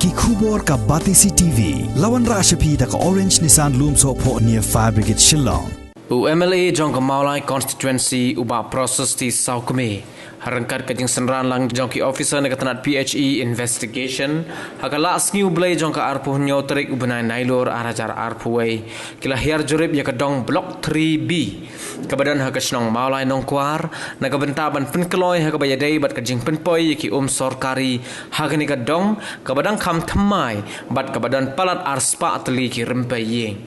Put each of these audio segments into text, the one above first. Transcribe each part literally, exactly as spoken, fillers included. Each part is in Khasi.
Ki khubor ka Batesi T V. La wanrah sha phi da ka Orange Nissan Lumsohphoh near Fire Brigade Shillong. U M L A jong ka Mawlai Constituency u Bah Prasasti Sawkmie, ha ryngkat ka jingsynran lang jong ki officer na ka tnat P H E Investigation, ha ka Lah Sngi U Blei jong ka arphew hynñiew tarik u bnai Nailur ar hajar arphew wei, ki la hiar jurip ïa ka dong Block three B, kaba don ha ka shnong Mawlai Nongkwar, na ka bynta ban pynkloi ha kaba ïadei bad ka jingpynpoi ïa ki um sorkari ha kane ka dong, kaba dang kham thymmai bad kaba don palat ar spah tylli ki rympei ïing.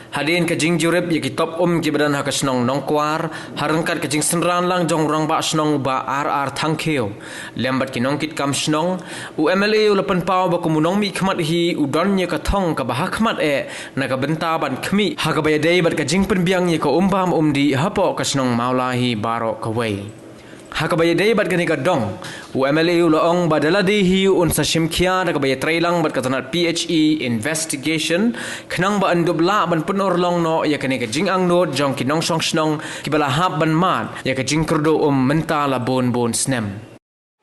Hadien ka jingjurip ïa ki top um kiba don ha ka shnong Nongkwar, ha ryngkat ka jingsynran lang jong u Rangbah Shnong u Bah R R Thangkhiew, lem bad ki nongkitkam shnong, u M L A u la pynpaw ba kum u nongmihkhmat hi u don ïa ka thong kaba ha khmat eh na ka bynta ban khmih ha kaba ïadei bad ka jingpynbiang ïa ka um bam um dih hapoh ka shnong Mawlai hi baroh kawei. Ha kaba ïadei bad kane ka dong, u M L A u la ong ba da lade hi un sa shim khia da kaba ïatrei lang bad ka tnat P H E Investigation, khnang ba yn dup lah ban pynurlong noh ïa kane ka jingangnud jong ki nongshong shnong kiba la hap ban mad ïa ka jingkyrduh um mynta la bun bun snem.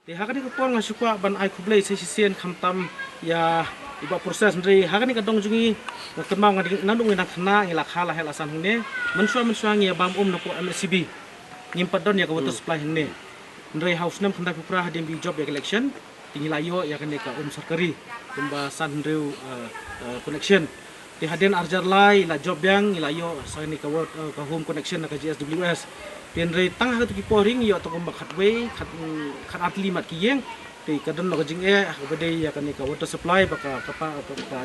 Te ha kane ka por nga shu kwah ban ai khublei sa shisien khamtam ïa i Bah Prasasti, hynrei ha kane ka dong jong ngi, nga kynmaw nga dang, naduh ngi nang khynnah ngi la kha la heh la san hangne, mynshuwa mynshuwa ngi ïa bam um na poh M S C B. Ngim pat don ïa ka water supply hangne. Hynrei ha u snem khyndaiphew phra hadien ba i jop ïa ka election, te ngi la ïoh ïa kane ka um sorkari kumba san hynriew, eh, eh, connection. Te hadien ar hajar lai la jop biang, ngi la ïoh sa kane ka wat-, eh, ka home connection na ka G S W S. Te hynrei tang ha katu ki por hi ngi ïoh tang kumba khatwei, khat, mm, khat ar tylli mat ki ïing. Te ka don noh ka jingeh ha kaba dei ïa kane ka water supply ba ka, ka pa, ka, ka,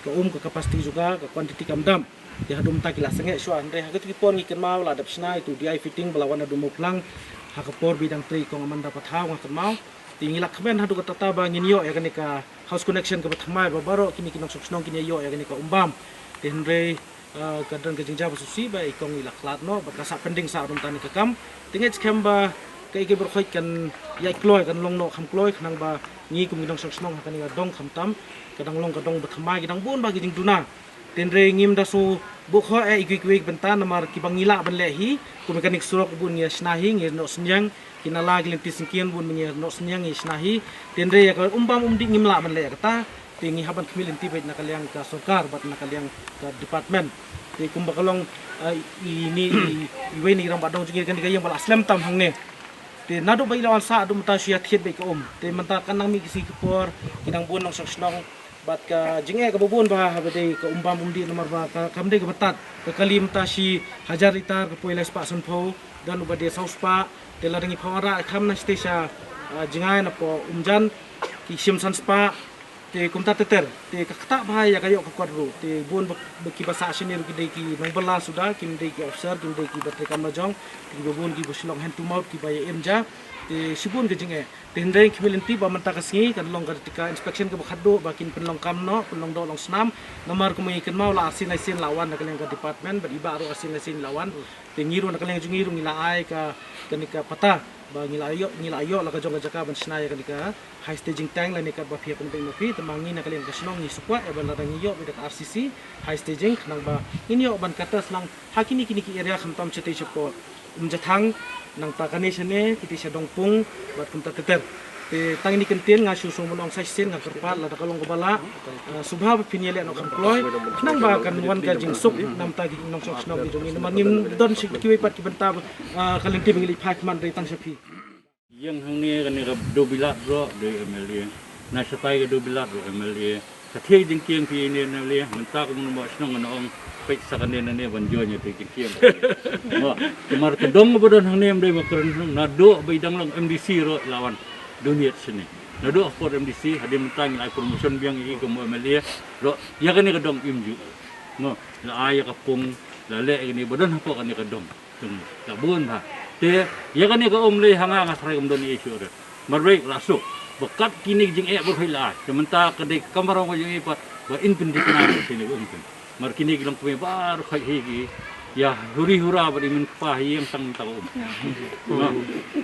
ka um ka capacity jong ka, ka quantity kam dap. Te haduh mynta ki la sangeh shuwa, hynrei ha katu ki por ngi kynmaw la dep shna itu D I fitting ba la wan haduh Mawphlang ha ka por ba i dang trei i Kong Amanda Pathaw nga kynmaw. Te ngi la kmen haduh katta katta ba ngin ïoh ïa kane ka house connection kaba thymmai ba baroh kine ki nongshong shnong kin ïa ïoh ïa kane ka um bam. Te hynrei, eh, ka don ka jingjia ba sngewsih ba i Kong i la khlad noh bad ka sah pending sah haduh mynta kane ka kam. Te ngeit skhem ba kaei kaei baroh khoit kan ïaid kloi, kan long noh kham kloi khnang ba ngi kum ki nongshong shnong ha kane ka dong khamtam ka dang long ka dong ba thymmai, ki dang bun bha ki jingduna. Te hynrei ngim da shu buh khoh eh ïa kiwei kiwei ki bynta namar kiba ngi lah ban leh hi, kum ïa kane ka surok bun ngi ïa shna hi, ngi ïa noh synñiang, ki nala ki lynti syngkien bun ngi ïa noh synñiang ngi ïa shna hi. Te hynrei ïa ka um bam um dih ngim lah ban leh ïa kata. Te ngi hap ban khmih lynti beit na ka liang ka sorkar bad na ka liang ka department. Te kumba ka long, eh, i, ini, i, iwei na i rangbah dong jong ngi, kane ka ïing ba la slem tam hangne. Te naduh ba i la wan sah haduh mynta shu ïa thied beit ka um. Te mynta ka nang mih ki sngi ki por, ki nang bun nongshong shnong. Bad ka jingeh kaba bun bha haba dei ka um bam um dih namar ba ka, kam dei kaba tad. Ka kali mynta shi hajar litar ka poi lai spah sanphew, don uba dei saw spah. Te lada ngi pynwanrah kham na shatei sha, ah, Jngai na poh Umjan ki shim san spah. Te kumta ter ter, te ka ktah bha ïa ka ïoh ka kot ruh. Te bun ba, ba kiba sah shane ruh ki dei ki nongbylla suda, kim dei ki officer, kim dei kiba treikam lajong, te kiba bun kiba shu long hand to mouth, kiba ïa im ja. Te shibun ka jingeh. Te hynrei ngi khmih lynti ba mynta ka sngi kan long ka, ka inspection kaba khatduh ba kin pynlong kam noh, pynlong doh long snam. Namar kumba ngi kynmaw la arsien laisien la wan na ka liang ka department, bad i Bah ruh arsien laisien la wan. Te ngi ruh na ka liang jong ngi ruh ngi la ai ka, kane ka pata ba ngi la ïoh, ngi la ïoh la ka jong ka jaka ban shna ïa kane ka high staging tank lane katba phi ïa pynbeit ma phi, te ma ngi na ka liang ka shnong ngi shu kwah ïa ba lada ngi ïoh beit da ka R C C high staging khnang ba ngin ïoh ban cater lang ha kine, kine ki area khamtam shatei shapoh Umjathang, nangta kane shane kitei sha Dongpung bad kumta ter ter. Te tang ine i kyntien nga shu sngewbha ban ong sa shisien, nga kyrpad lada ka long kaba lah, eh, sngewbha ba phin ïaleh noh kham kloi khnang ba kan wan ka jingsuk na bynta ki nongshong shnong ki jong ngi, namar ngim don sha kiwei pat ki bynta, eh, ka lynti ba ngi leit phai khmat, dei tang sha phi. Ïing hangne kane ka Dewbilat ruh dei M L A, na shatai ka Dewbilat ruh M L A. Ka thied jingkieng phi ine M L A, mynta kum u nongshong shnong ngan ong peit sa kane nane ban join ïa thied jingkieng. Mo, namar ka dong ba don hangne ym dei ba kren, naduh ba i dang long M D C ruh i la wan donate shane. Naduh ha por M D C, hadien mynta ngi la ai promotion biang ïa i kum u M L A ruh, ïa kane ka dong im ju. Mo, la ai ïa ka pung, la leh ïa kane ba don hapoh kane ka dong. Tung, la bun bha. Te ïa kane ka um lei ha nga, nga tharai kam don ei shuh re. Mar beit la suk ba kat kine ki jingeh baroh hi la ai. Te mynta ka dei ka kamram ka jong i pat ba in pynthikna ïa kine ki um. Mar kine ki longkmie baroh hi ki ïa huri hura bad i myn kpa hi ïa tang mynta ka um.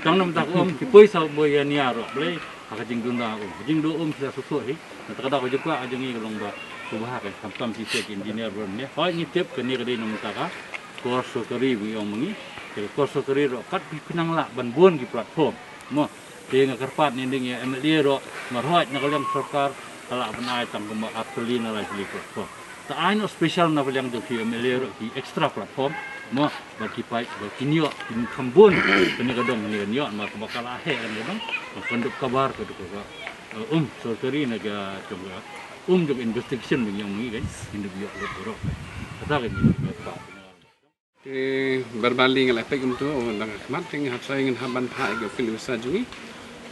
Tang na mynta ka um ki poi sa ba ïa nia ruh Blei ha ka jingduna um. Jingduna um sa suk suk hi. Mynta ka daw ka jingkwah ka jong i ka long ba sngewbha ka khamtam shisha ki engineer baroh ne. Hooid ngi tip kane ka dei na mynta ka kor sorkari ba ngi ong ma ngi. Te ka kor sorkari ruh kat phi pynang lah ban bun ki platform. Mo, te nga kyrpad ne ding ïa M L A ruh, mar hooid na ka liang sorkar, Ka lah ban ai tang kumba artylli na lai tylli platform. Te ai noh special na pdeng jong ki M L A ruh ki extra platform. Mo, ba ki paid, ba kin ïoh, kin kham bun kane ka dong, kane ka ïoh, ma kumba ka la heh kane ka dong. Ba kan dup kabar ka dup ka, eh, um sorkari na ka jong ka um jong investigation ba ngi ïoh ngi kan, kin dup ïoh lut baroh. Kata ka ngi ka. Te verbally nga la peit kumtu, da ka khmat te nga hap sa ngin hap ban phah ïa ka field officer jong ngi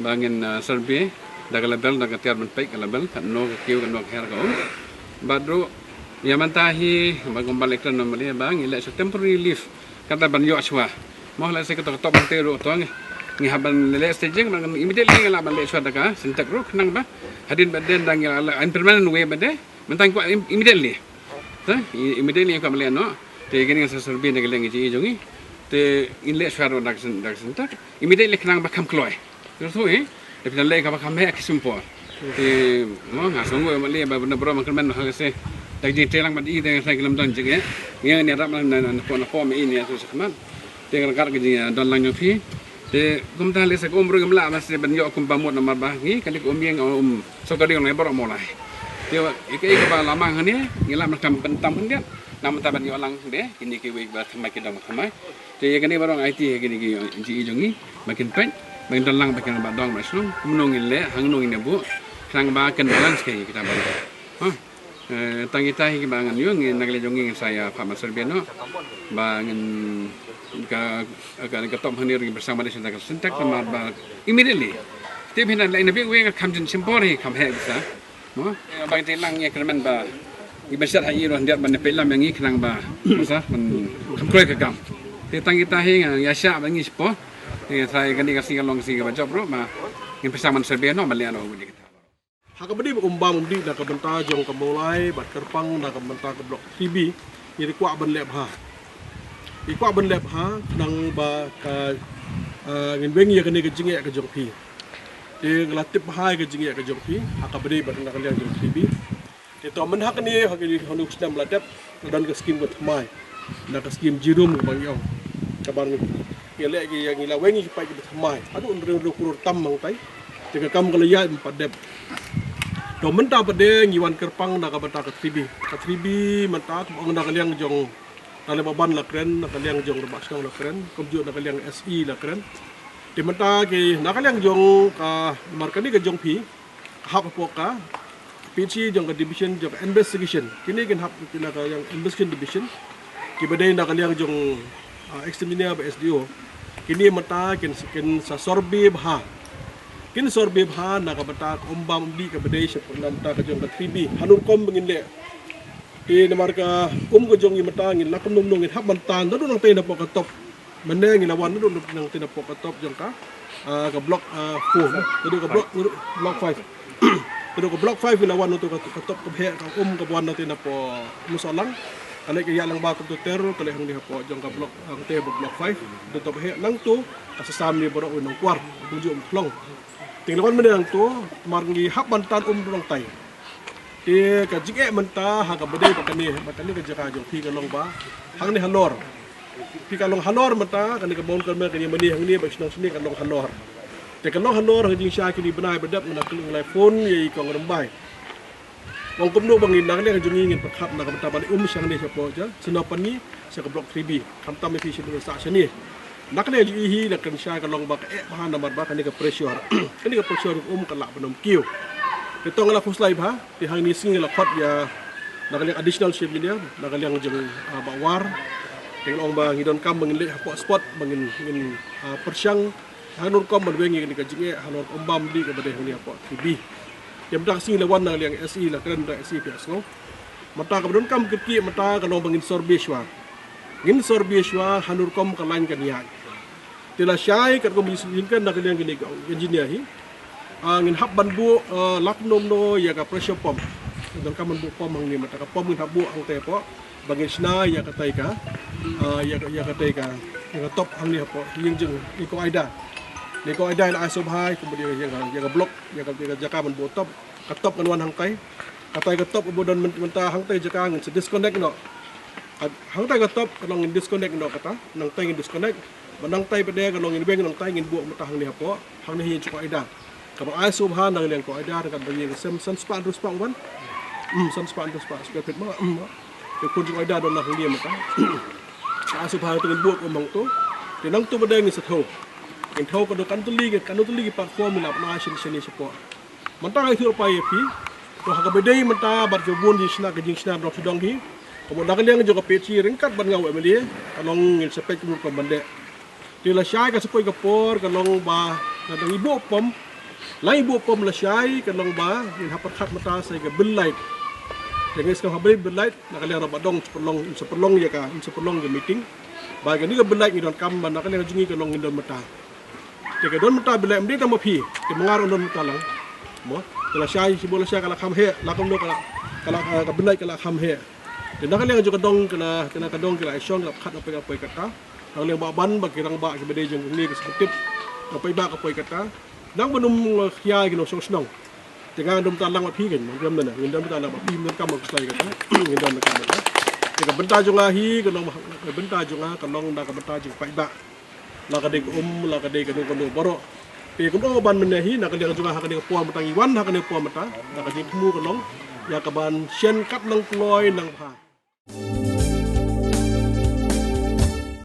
ba ngin, ah, survey da ka level, da ka tiar ban peit ka level, katno ka kiew, katno ka her ka um. Bad ruh ïa mynta hi ba kumba leh kren na mali ba ngi leh sa temporary leave, kata ban ïoh shuwa. Mo leh sa ka to, ka to ban te ruh to ngi, ngi hap ban leh staging, ban immediately ngi lah ban leh shuwa da ka Sintex ruh khnang ba hadien ba dei da ngi la, la in permanent way ba dei. Mynta ngi kwah im-, immediately. Te, i-, immediately ngi kwah ban leh noh. Te kine ngi sa survey na ka liang jong ngi. Te ngin leh shuwa da ka Sin-, da ka Sintex. Immediately khnang ba kham kloi. Te tu, eh. Te phi leh kaba kham heh ki sim por. Te mo nga sngew ba leh ba na bro ma kyrmen ha ka se. Da ka jingtrei lang ba i te sa ki lam don jingeh. Ngi ngi rap na, na, na pho, na pho ma i ne tu sa khmat. Te nga ryngkat ka jingdon lang jong phi. Te kumta leh sa ka um ruh ngim lah ban sa ban ïoh kumba mut namar ba ngi kane ka um ïeng um sorkari, ong nai baroh mawlai. Te ïa kaei kaba la mang hangne ngi lah ban kham pyntam khyndiat. Namar ta ban ïoh lang de kine kiwei ba thymmai ki dong ba thymmai. Te ïa kane baroh nga aiti ha kine ki jingïohi jong ngi ba kin peit, ba kin don lang, ba kin, ba dong ba shnong, kumno ngin leh, hangno ngin ïa buh, khnang ba kan balance ki kita baroh. Ha. Eh, tang kita hi ba ngan ïoh ngi na ka liang jong ngi ngin sa ïa phah ban survey noh ba ngin ka, ka, ka top hangne ruh ngin pyrshang ban leh Sintex, Sintex namar ba immediately. Te phi na leh na biang wei nga kham jin sim por hi kham heh bisa. Mo, eh, ba ngin te lang ïa kyrmen ba ngi ban shat ha i ruh hyndiat ban peit lam ïa ngi khnang ba masa ban kham kloi ka kam. Te tang kita hi nga ïa shah ba ngi sim por. Te trai kane ka sngi ka long ka sngi kaba jop ruh ba ngin pyrshang ban survey noh ban leh noh. Ha kaba dei ba um bam um dih na ka bynta jong ka Mawlai bad kyrpang na ka bynta ka Block three B, ngi kwah ban leh bha. Ngi kwah ban leh bha khnang ba ka, ah, ngin weng ïa kane ka jingeh ka jong phi. Te nga la tip bha ïa ka jingeh ka jong phi ha kaba dei bad na ka liang jong three B. Te to myn ha kane ha kane ha u snem la dep, la don ka skim ka thymmai. Na ka skim Jirum kaba ngi ong. Kaba ngi ïa leh ki, ïa ngi la weng ki paid kiba thymmai. Haduh hynriew hynriew klur tam hangtai. Te ka kam ka la ïaid mynta pat dep. To mynta pat de ngi wan kyrpang na ka bynta ka three B. Ka three B mynta kaba ong na ka liang jong, na ka liang Baban la kren, na ka liang jong Rangbah Shnong la kren, kumjuh na ka liang S E la kren. Te mynta ki na ka liang jong ka, namar kane ka jong phi, ka hap hapoh ka P H E jong ka division jong ka investigation. Kine kin hap na ka liang investigation division. Kiba dei na ka liang jong, ah, ex engineer bad S D O. Kine mynta kin, kin sa survey bha. Kin survey bha na ka bynta ka um bam um dih kaba dei shaphang na ka bynta ka jong ka three B. Hanu rukom ba ngin leh. Te namar ka um ka jong ngi mynta ngin la kumno kumno ngin hap ban tan naduh nangtei napoh ka top. Mynne ngi la wan naduh nangtei napoh ka top jong ka, ah, ka block, ah, four. Naduh ka block, naduh block five. Naduh ka block five ngi la wan naduh ka, ka top kaba heh ka um kaba wan nangtei napoh Umsohlang. Ka leit ka ïalang ba kumto ter, ka leit hangne hapoh jong ka block, ah, nangtei hapoh block five. Naduh top heh nangto ka sa sam ïa baroh u Nongkwar, kumjuh Umkhlong. Te ngi la wan mynne nangto, namar ngi hap ban tan um naduh nangtai. Te ka jingeh mynta ha kaba dei ba kane, ba kane ka jaka jong phi ka long ba hangne halor. Phi ka long halor mynta, kane ka Mount Carmel kane mane hangne ba shnong shane ka long halor. Te ka long halor ha jingshisha kine bnai ba dep nga la kylli, nga la phone ïa i Kong Rymbai. Ong kumno ba ngin na kane ka jong ngi ngin pyrkhat na ka bynta ban leh um shangne shapoh ja, shnong Pynïaid sha ka block three B. Khamtam ïa phi sha dei sa shane. Na kane ka jong i hi la kren shai ka long ba ka eh bha namar ba kane ka pressure. Kane ka pressure um ka lah ban ym kiew. Te to nga la khuslai bha, te hangne sngi nga la khot ïa na ka liang additional chief engineer, na ka liang jong, ah, Bah War. Te nga la ong ba ngi donkam ba ngin leit hapoh spot ba ngin, ngin, ah, pyrshang hangno rukom ban weng ïa kane ka jingeh, hangno rukom bam dih kaba dei hangne hapoh three B. Te mynta ka sngi la wan na ka liang S E la kren da S E phi ïohsngew. Mynta kaba donkam kyrkieh mynta ka long ba ngin survey shuwa. Ngin survey shuwa hangno rukom ka lain kan ïaid. Te lashai katkum i jingkren na ka liang kine ki engineer hi. Ah, ngin hap ban buh, ah, la kumno kumno ïa ka pressure pump. Donkam ban buh pump hangne mynta ka pump ngin hap buh hangtei hapoh. Ba ngin shna ïa katai ka, ah, ïa ka, ïa katai ka, ïa ka top hangne hapoh ïing jong i Kong Aida. I Kong Aida i la ai sngewbha ïa ka, ïa ka block, ïa ka, ïa ka jaka ban buh top. Ka top kan wan hangtai. Katai ka top ba don myn-, mynta hangtai jaka ngin sa disconnect noh. Ka, hangtai ka top ka long ngin disconnect noh kata, nangtai ngin disconnect. Ba nangtai pat de ka long ngin weng nangtai ngin buh mynta hangne hapoh, hangne ha ïing jong i Kong Aida. Kaba ai sngewbha na ka liang ko Aida, ryngkat bad ïing sem san spah hynriew spah u wan. Hmm, san spah hynriew spah square feet ma. Hmm. Te khun jong Aida don na hangne mynta. Ai sngewbha te ngin buh kum hangto. Te nangto ba dei ngin sa thew. Ngin thew katno katno tylli, katno tylli ki platform ngi la pynai shane shane shapoh. Mynta nga ïathuh lypa ïa phi. To ha kaba dei mynta bad ka bun jingshna, ka jingshna dong sha dong hi. Ka mut na ka liang jong ka P H E ryngkat bad nga u M L A, ka long ngin sa peit kumno ka ban dei. Te lashai ka sa poi ka por, ka long ba la dang i buh pom. La i buh pom lashai, ka long ba ngin hap pyrkhat mynta sa ïa ka bill light. Te ngin sa hap bill light, na ka liang Rangbah Dong sa pynlong, sa pynlong ïa ka, sa pynlong ïa ka meeting. Ba kane ka bill light ngi donkam ba na ka liang jong ngi ka long ngin don mynta. Te ka don mynta bill light, ym dei tang ma phi, te ma nga ruh don mynta lang. Mo, te lashai, shibun lashai ka la kham heh, la kumno ka la, ka la, ka bill light ka la kham heh. Te na ka liang jong ka dong ka la, te na ka dong ka la shong, ka la pyrkhat ka poi, ka poi kata. Na ka liang Bah Ban, ba ki rangbah kiba dei jong kane ka sngewtip, ka paidbah ka poi kata. Nang ban ym khia ki nongshong shnong. Te nga ngam don mynta lang ma phi kein, ngam don, ngam don mynta lang ma phi, ngam don kam ma phi kata. Ngam don kam kata. Te ka bynta jong nga hi, ka long, ka bynta jong nga, ka long na ka bynta jong paidbah. La ka dei ka um, la ka dei kano kano baroh. Te kumno ban mynne hi, na ka liang jong nga ha kane ka por mynta ngi wan, ha kane ka por mynta. Na ka jingthmu ka long ïa ka ban shen kat nang kloi nang bha.